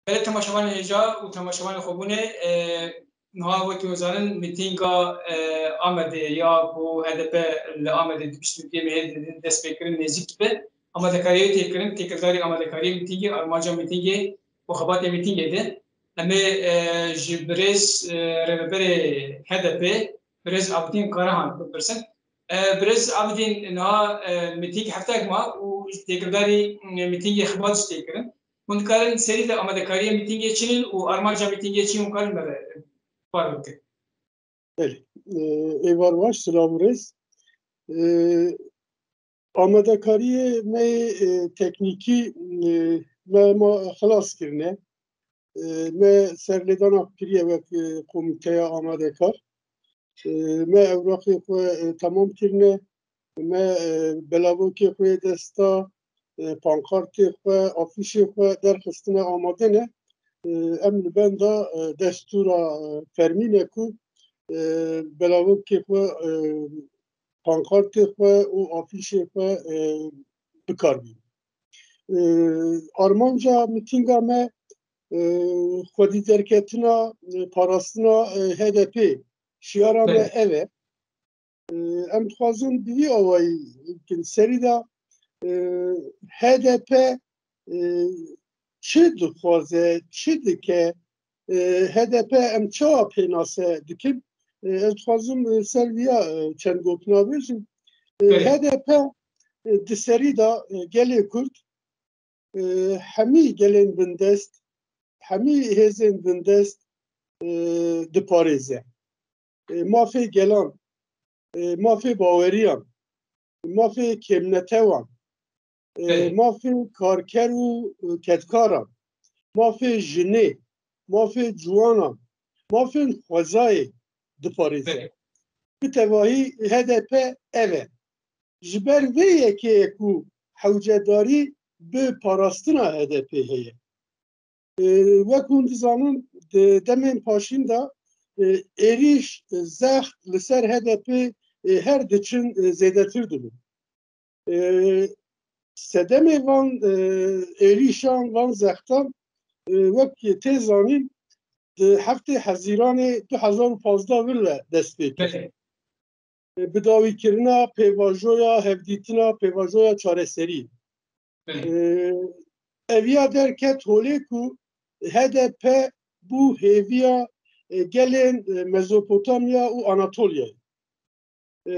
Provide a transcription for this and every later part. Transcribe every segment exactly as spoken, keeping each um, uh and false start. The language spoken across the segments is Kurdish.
Belê temaşevanê hêja û temaşevanê xwebûnê, e, niha wekî hûn zanin, mîtînga, e, Amedê ya ku H D P li Amedê di piştî mîtîngê mehê dest pê kirin nêzîk dibe. Amadekariyê tê kirin, têkildarî amadekariyê mîtîngê, armanca mîtîngê û xebatê mîtîngê de. Em ê, e, ji birêz, e, rêveberê H D P, birêz Abdîn Karahan bipirsin. E, birêz Abdîn, niha, e, mîtîng heftek ma û têkildarî, e, mîtîngê xebat jî tê kirin. Hûn dikarin serî de amadekariyê mîtîngê çi ne û armanca mîtîngê çi ye, hûn karin me re, e, parve bikin? Belê. E, êvar baş, silav û rêz. E, amadekariyê me yê, e, teknîkî, e, me, ma xilas kirine. E, me serlêdana kiriye wek, e, komîteya amadekar. E, me ewraqê xwe, e, temam kirine. Me, e, belavokê xwe yê desta, e, pankartê xwe, afîşê xwe derxistine, amade ne. E, em li benda, e, destûra, e, fermî ne ku, e, belavokê xwe, e, pankartê xwe û afîşê xwe, e, bi kar bînin. E, armanca mitînga me, e, xwedî derketina, e, parastina, e, H D P, şiyara me Belê. ev e. E, em dixwazin bi vî awayî bikin. Serî de, e, H D P, e, çi dixwaze, çi dike, e, H D P em çawa pênase dikin? E, ez dixwazim, e, ser viya, e, çend gotina bêjim. E, Belê. H D P, e, di serî de, e, gelê Kurd, e, hemî gelên bindest, hemî hêzên bindest, e, diparêze. E, mafê gelan, e, mafê baweriyan, mafê kêmnetewan, e, Belê. mafê karker û, e, kedkaran, mafê jinê, mafê ciwanan, mafên xwezayê diparêze. Belê. Bi tevahî H D P ev e. Ji ber vê yekê ye ku hewcedarî bi parastina H D P heye. E, wek hûn dizanin, di demên paşîn de, e, êrîş, e, zext li ser H D P, e, her diçin, e, zêdetir dibin. E, sedemê van, e, êrîşan, van zextan, e, wek tê zanîn, di heftê Hezîranê du hezar û pazdeh vir ve dest pê kir. Belê. E, bidawîkirina pêvajoya hevdîtina, pêvajoya çareserî. Belê. E, eviya derket holê ku H D P bû hêviya, e, gelên, e, Mezopotamya û Anatolyayê. E,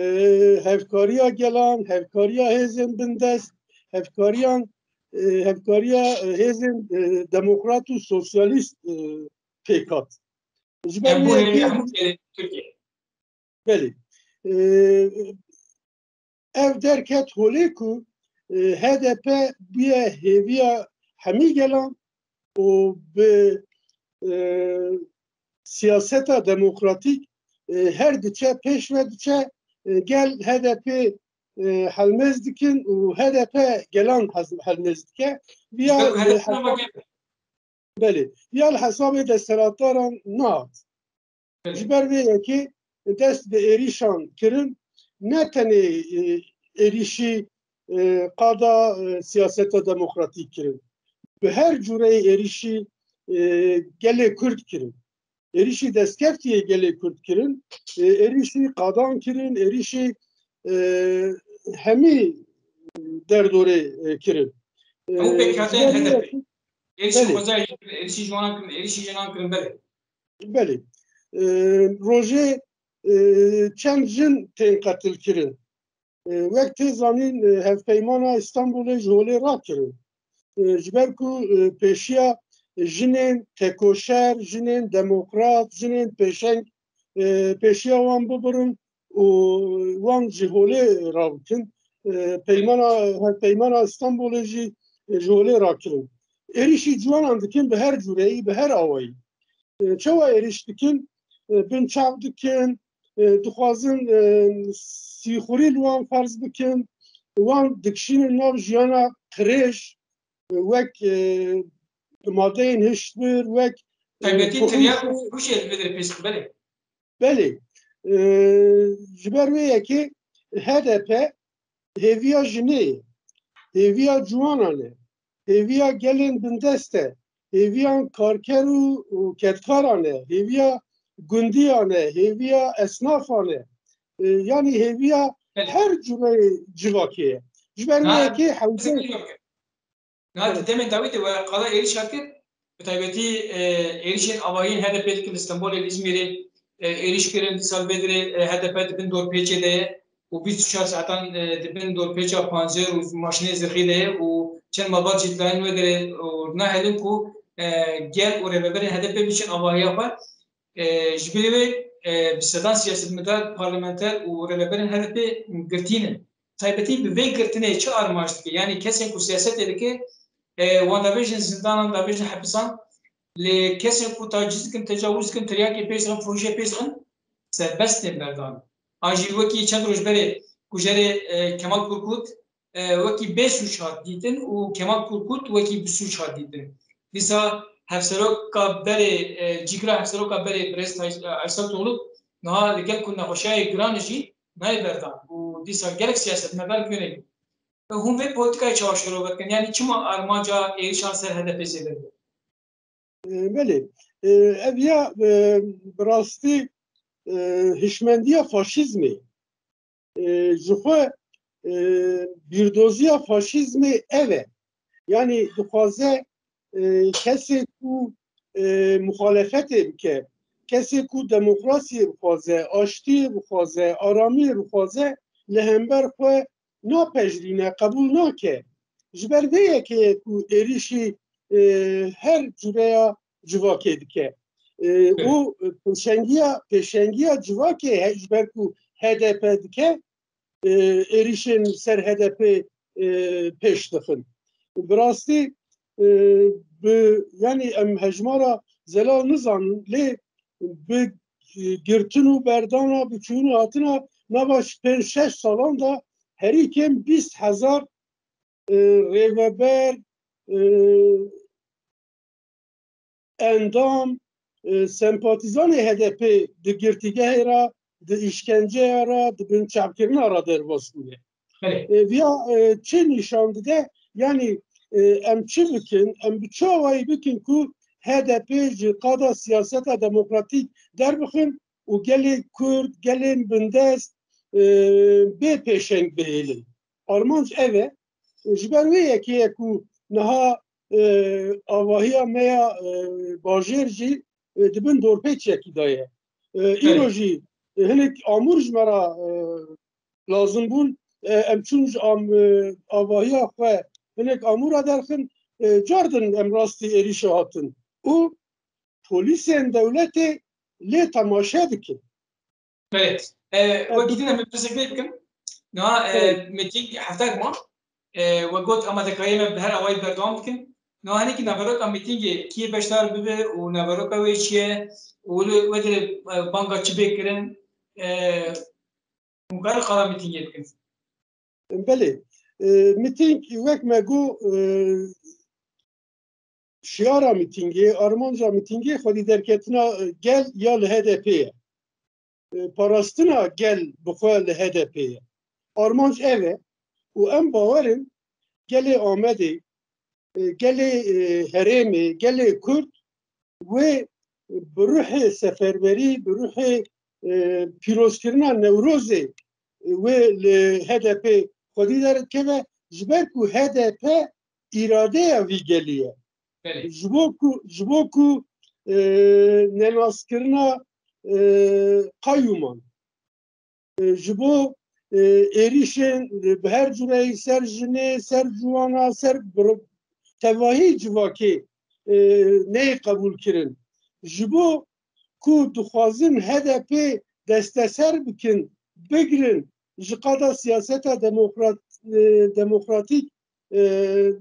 hevkariya gelan, hevkariya hêzên bindest, hevkariyan, e, hevkariya, e, hêzên, e, demokrat û sosyalîst, e, pêk hat. Ji ber Em bû vê hêviya yekê hemû gelên Tirkiyeyê. Belê. E, ev derket holê ku, e, H D P bûye hêviya hemî gelan û bi, e, siyaseta demokratîk, e, her diçe, pêş ve diçe, e, gel H D P, e, helmêz dikin û H D P gelan hez-, helmêz dike. Viya, Ji ber ku e, H D P hesab-, gel. Belê. Ya li hesabê desthilatdaran nehat. Belê. Ji ber vê yekê dest bi êrîşan kirin, ne tenê, e, êrîşî, e, qada, e, siyaseta demokratîk kirin. Bi her cûreyê êrîşî, e, gelê Kurd kirin. Êrîşî destkeftiyê gelê Kurd kirin, e, êrîşî qadan kirin, êrîşî, e, hemî derdorê, e, kirin. E, Hemû pêkhateyên ji ber vê H D P. yekê Êrîşî Belê. xwezayê jî kirin, êrîşî ciwanan kirin, êrîşî jinan kirin, belê. Belê. E, rojê, e, çend jin tên qetilkirin. E, wek tê zanîn, e, Hevpeymana Îstanbulê ji holê rakirin. E, ji ber ku, e, pêşiya jinên tekoşer, jinên demokrat, jinên pêşeng, e, pêşiya wan bibirin û wan ji holê rabikin. E, peymana, Hevpeymana Îstanbulê jî, e, ji holê rakirin. Êrîşî ciwanan dikin bi her cûreyî, bi her awayî. E, çawa êrîş dikin? E, binçav dikin, e, dixwazin, e, sîxurî li wan ferz bikin, wan dikişînin nav jiyana qirêj, e, wek, e, madeyên hişbir, wek, e, Taybetî tirya û rûşê li vê derê pêş dikin, belê. Belê. E, ji ber wê yekê H D P hêviya jinê ye, hêviya ciwanan e, hêviya gelên bindest e, hêviya karker û, û kedkaran e, hêviya gundiyan e, hêviya esnafan e. E, yanî hêviya her cureyê civakê ye. Ji ber wê yekê hewce Niha di demên dawî de we qala êrîşa kir, bi taybetî, e, êrîşên avahiyên H D P dikin li Stenbolê, li Îzmîrê, e, êrîş kirin, dîsa li vê derê, e, H D P di bin dorpêçê de ye û bîst û çar saetan, e, di bin dorpêça panzer û maşînê zirxî de ye û çend malbat jî di layên wê derê û nahêlin ku, e, gel û rêveberên H D P biçin avahiya xwe. E, ji bilî wê, e, bi sedan siyasetmedar, parlamenter û rêveberên H D P girtî ne. Taybetî bi vê girtinê çi armanc dike? Yanî kesên ku siyasetê dike, e, wan davêjin zindanan, davêjin hepisan, lê kesên ku taciz dikin, tecawuz dikin, tiryakê pêş dixin, fûhişê pêş dixin, serbest tên berdan. An jî wekî çend roj berê kujerê, e, Kemal Kurkut, e, wekî bê sûc hat dîtin û Kemal Kurkut wekî bi sûc hat dîtin. Dîsa hevseroka berê, e, cîgira hevseroka berê birêz Tay-, e, Ayseltoglu niha li gel ku nexweşiyayê giran jî nayê berdan û dîsa gelek siyasetmedar guhê. E, hûn vê polîtîkayê çawa şirove dikin? Yanî çima armanca êrişan ser H D P zêde dibe? E, belê. E, ev ya, e, bi rastî, e, hişmendiya faşîzmê. E, ji xwe, e, bîrdoziya faşîzmê ev e. Yanî dixwaze, e, kesê ku, e, muxalefetê bike, kesê ku demokrasiyê bixwaze, aştiyê bixwaze, aramiyê bixwaze, li hember xwe napejirîne, qebûl nake. Ji ber vê yekê ye ku êrîşî, e, her cureya civakê dike. E, û pêşengiya, pêşengiya civakê he-, ji ber ku H D P dike, e, êrîşên ser H D P, e, pêş dixin. Bi rastî, e, bi, yanî em hejmara zelal nizanin, lê bi girtin û berdana, bi çûn û hatina nava pênc şeş salan de herî kêm bîst hezar, e, rêveber, e, endam, e, sempatîzanê H D P di girtîgehê re, di îşkenceya re, di binçavkirina re derbas bûne. Belê. E, viya, e, çi nîşan dide? Yanî, e, em çi bikin? Em bi çi awayî bikin ku H D P ji qada siyaseta demokratîk derbixin û gelê Kurd, gelên bindest, e, bê pêşeng bihêlin? Armanc ev e. Ji ber wê yekê ye ku niha, e, avahiya me ya, e, bajêr jî, e, di bin dorpêçekî de ye. E, îro jî, e, hinek amûr ji me re, e, lazim bûn. E, em çûn ji am-, e, avahiya xwe hinek amûra derxin, e, cardin em rastî êrîşa hatin. Û polîsên dewletê lê temaşe dikin. Belê. E, wekî din em ê pirsek vê bikin. Niha, e, mîtîng heftek ma. E, we got amadekariyê me bi her awayî berdewam dikin. Niha hinekî naveroka mîtîngê kî yê beşdar bibe û naveroka wê çi ye û wê, wê derê, e, banga çi bê kirin? E, hûn karin qala mîtîngê bikin? Belê. E, mîtîng wek me got, e, şiyara mîtîngê, armanca mîtîngê xwedî derketina, e, gel ya li H D P ye. E, parastina gel bi xwe li H D P ye. Armanc ev e û em bawer in gelê Amedê, e, gelê, e, herêmê, gelê Kurd wê bi ruhê seferberî, bi ruhê, e, pîrozkirina Newrozê, e, wê li H D P xwedî derdikeve, ji ber ku H D P îradeya vî gelî ye. Belê. Ji bo ku, ji bo ku, e, nenaskirina, e, qayûman, e, ji bo, e, êrîşên bi her cureyî ser jinê, ser ciwana, ser bir-, tevahî civakê, e, neyê qebûlkirin. Ji bo ku dixwazin H D P desteser bikin, bigirin, ji qada siyaseta demokrat-, e, demokratîk, e,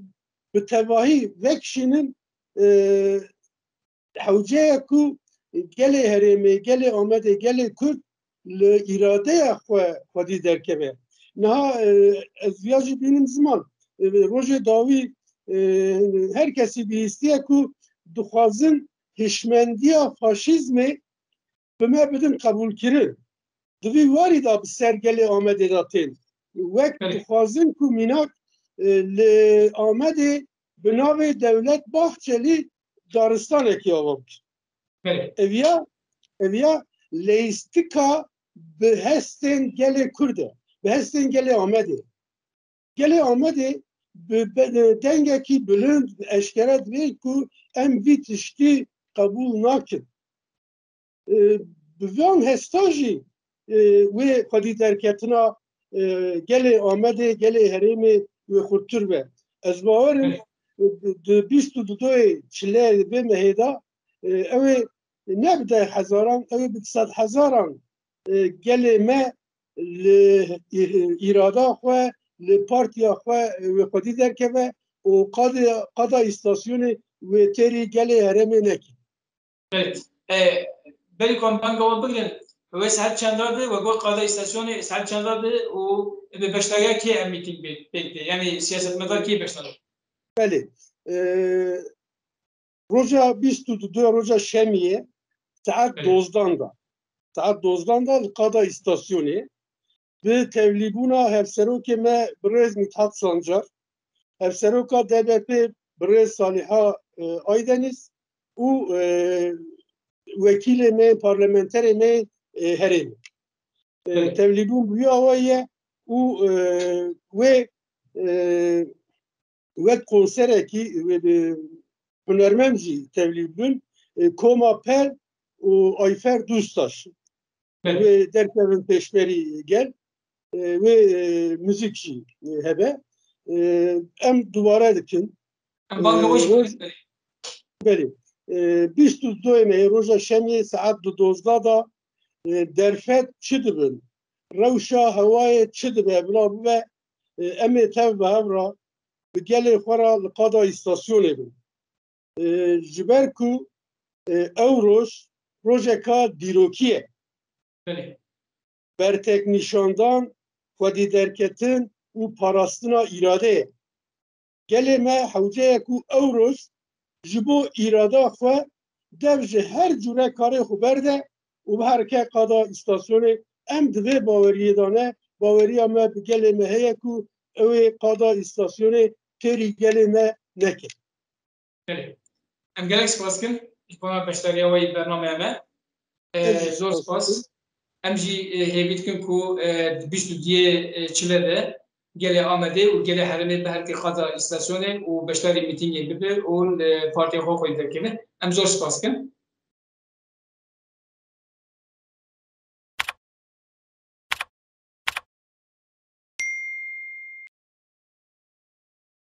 bi tevahî vekişînin, e, hewce ye ku gelê herêmê, gelê Amedê, gelê Kurd li îradeya xwe xwedî derkeve. Niha, e, ez viya jî bînim ziman. E, rojê dawî, e, her kesî bihîstiye ku dixwazin hişmendiya faşîzmê bi me bidin qebûlkirin. Di vî warî de bi ser gelê Amedê de tên. Wek Belê. dixwazin ku mînak, e, li Amedê bi navê Dewlet Bahçelî daristanekî ava bikir. Belê. Eviya, eviya leyîstika bi hestên gelê Kurd e, bi hestên gelê Amedê. Gelê Amedê bi, bi dengekî bilind eşkere dibê ku em vî tiştî qebûl nakin. E, bi van hesta jî, e, wê xwedî derketina, e, gelê Amedê, gelê herêmê wê xurttir be. Ez bawer im, e, di bîst û dudoyê çile vê mehê de, e, ew ê ne bi deh hezaran, ew ê bi sed hezaran, e, gelê me li î-, îrada xwe, li partiya xwe, e, wê xwedî derkeve û qadê, qada îstasyonê wê têrî gelê herêmê neke. Evet. E, berî ku em banga we bigirin, wê saet çenda de, we got qada îstasyonê saet çenda de û bi beşdariya kê em mîting bê, pêk bê? Yani siyasetmedar kê beşdar? Belê. E, roja bîst û du, roja şemiyê, saet Evet. dozdan da. Saet dozdan da li qada îstasyonê. Bi tevlîbûna hevserokê me birêz Mithat Sancar, hevseroka D B P birêz Saliha, e, Aydeniz û, e, wekîlê me, parlamenterê me, e, herêmê. E, Evet. Tevlîbûn bi wî awayî ye û, e, wê, e, wek konserekî, wê bi hunermend jî tevlî bibin, e, Koma Pel û Ayfer Dûstaş. Belê. Wê derkevin pêşberî gel, e, wê, e, muzîk jî, e, hebe. E, em dubare dikin. Em banga E, we jî roj-, dikin, belê. Belê. E, bîst û doyê mehê, roja şemiyê, saet du dozda da, e, derfet çi dibin? Rewşa hewayê çi dibe? Bila bibe, e, em ê tev bi hev re bi gelê xwe re li qada îstasyonê bin. E, ji ber ku, e, ew roj rojeka dîrokî ye. Belê. Bertek nîşandan, xwedî derketin û parastina îradeyê. Gelê me hewce ye ku ew roj ji bo îrada xwe dev ji her cûre karê xwe berde û biherike qada îstasyonê. Em di vê baweriyê de ne, baweriya me bi gelê me heye ku ew ê qada îstasyonê têrî gelê me neke. Belê. Em gelek spas dikin ji bona beşdariya we yê bernameya me. E, Ez jî zor spas spas dikim. Em jî, e, hêvî dikin ku, e, di bîst û duyê, e, çile de gelê Amedê û gelê herêmê biherike qada îstasyonê û beşdarî mîtîngê bibe û li partiya xwe xwedî derkeve. Em zor spas dikin.